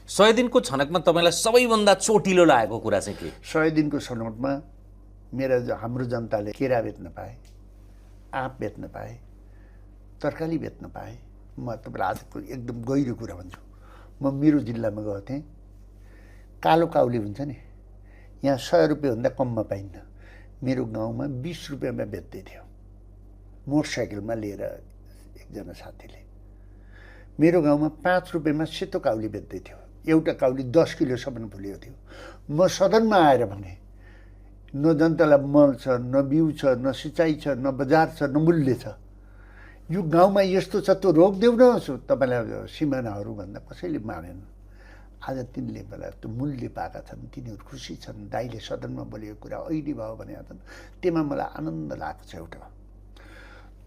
100 दिनको छनकमा तपाईँलाई सबैभन्दा चोटिलो लागेको कुरा चाहिँ के? 100 दिनको छनौटमा हाम्रो जनताले केरा बेच्न पाए, आँप बेच्न पाए, तरकारी बेच्न पाए। म तपाईँलाई आजको एकदम गहिरो कुरा भन्छु। म मेरो जिल्लामा गएको थिएँ, कालो काउली हुन्छ नि, यहाँ 100 रुपियाँभन्दा कममा पाइन्न। मेरो गाउँमा 20 रुपियाँमा बेच्दै थियो, मोटरसाइकलमा लिएर एकजना साथीले। मेरो गाउँमा 5 रुपियाँमा सेतो काउली बेच्दै थियो। एउटा काउली 10 किलोसम्म फुलेको थियो। म सदनमा आएर भने न जनतालाई मल छ, न बिउ छ, न सिँचाइ छ, न बजार छ, न मूल्य छ। यो गाउँमा यस्तो छ, त्यो रोकिदेऊ न तपाईँलाई सिमानाहरू भन्दा कसैले मानेन। आज तिनले मलाई त्यो मूल्य पाएका छन्, तिनीहरू खुसी छन्। दाइले सदनमा बोलेको कुरा अहिले भयो भने त्यसमा मलाई आनन्द लागेको छ। एउटा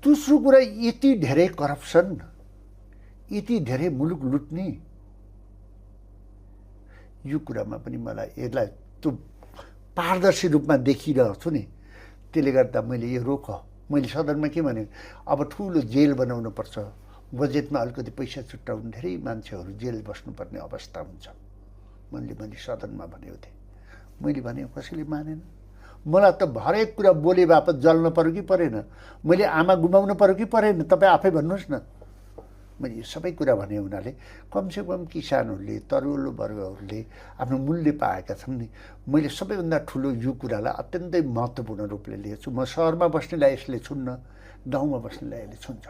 दोस्रो कुरा, यति धेरै करप्सन, यति धेरै मुलुक लुट्ने, यो कुरामा पनि मलाई यसलाई त्यो पारदर्शी रूपमा देखिरहेको छु नि। त्यसले गर्दा मैले यो रोक, मैले सदनमा के भने, अब ठुलो जेल बनाउनु पर्छ, बजेटमा अलिकति पैसा छुट्याउनु, धेरै मान्छेहरू जेल बस्नुपर्ने अवस्था हुन्छ। मैले सदनमा भनेको थिएँ। मैले भने कसैले मानेन। मलाई त हरेक कुरा बोले बापत जल्न पर्यो कि परेन, मैले आमा गुमाउनु पर्यो कि परेन, तपाईँ आफै भन्नुहोस् न। मैले सबै कुरा भने हुनाले कमसेकम किसानहरूले, तरुलो वर्गहरूले आफ्नो मूल्य पाएका छन् नि। मैले सबैभन्दा ठुलो यो कुरालाई अत्यन्तै महत्त्वपूर्ण रूपले लिएको छु। म सहरमा बस्नेलाई यसले छुन्न, गाउँमा बस्नेलाई यसले छुन्छ।